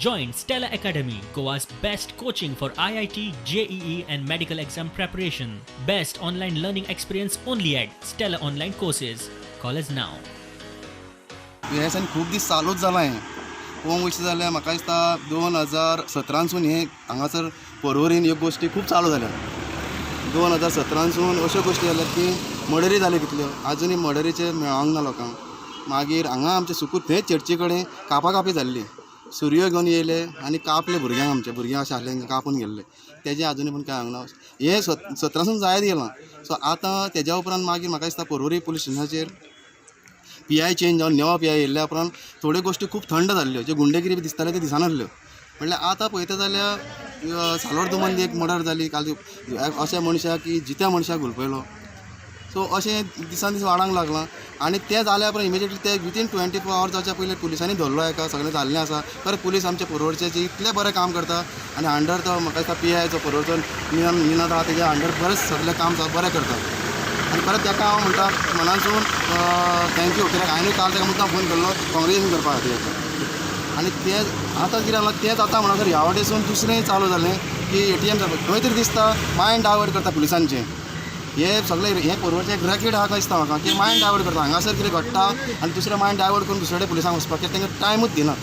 Join Stella Academy, Goa's best coaching for IIT, JEE, and medical exam preparation. Best online learning experience only at Stella Online Courses. Call us now. हें दिसांनी खूब दीस चालूच जालां हें. पळोवंक वयता जाल्यार म्हाका दिसता 2017नसून हें हांगासर पर्वरीन ह्यो गोश्टी खूब चालू जाल्यात. 2017नसून अश्यो गोश्टी जाल्यात की मर्डरी जाल्यो कितल्यो, आजुनूय मर्डरीचे मेळोंक ना लोकांक. मागीर हांगा आमचे सुकूर थंय चर्ची कडेन कापाकापी जाल्ली. सुरयो घेवन येयले आनी कापले भुरग्यांक. आमचे भुरगे अशें आसले, तांकां कापून गेल्ले. तेजें आजुनूय पूण कांय जावंक ना. हें 17सून जायत गेलां. सो आतां तेज्या उपरांत मागीर म्हाका दिसता पर्वरी पुलीस स्टेशनाचेर पी I change जावन नवो पी I येयल्ल्या उपरांत थोड्यो गोश्टी खूब थंड जाल्ल्यो. ज्यो गुंडेगिरी बी दिसताल्यो त्यो दिसनासल्यो. म्हणल्यार आतां पळयता जाल्यार साल्वार दुमन एक मर्डर जाली काल, अशा मनशाक की जित्या मनशाक हुलपयलो. सो अशें दिसान दीस वाडोंक लागलां आनी तें जाल्या उपरांत इमिजिएटली ते विथीन 24 आवर्स जावच्या पयलीं पुलिसांनी धरलो एका. सगळें जाल्लें आसा. परत पुलीस आमचे पर्वरचे जे इतलें बरें काम करता आनी अंडर तो म्हाका दिसता पी आयचो पर्वरचो निनाद आहा, तेज्या अंडर बरें सगळें काम बरें करता. आनी परत ताका हांव म्हणटा मनासून thank you, कित्याक हांवें काल ताका मुद्दाम फोन केल्लो कॉंग्रेच्युलेशन करपा खातीर. आनी तें आतां कितें जालां, तेंच आतां म्हणसर ह्या वाटेसून दुसरें चालू जालें की एटीएम खंय तरी दिसता मायंड डायवर्ट करता पुलिसांचें. हे सगळे हे पर्वरचें एक रॅकेट आहा काय दिसता म्हाका की मायंड डायवर्ट करता. हांगासर कितें घडटा आनी दुसरें मायंड डायवर्ट करून दुसरे कडेन पुलिसांक वचपाक, कित्याक तांकां टायमूच दिना.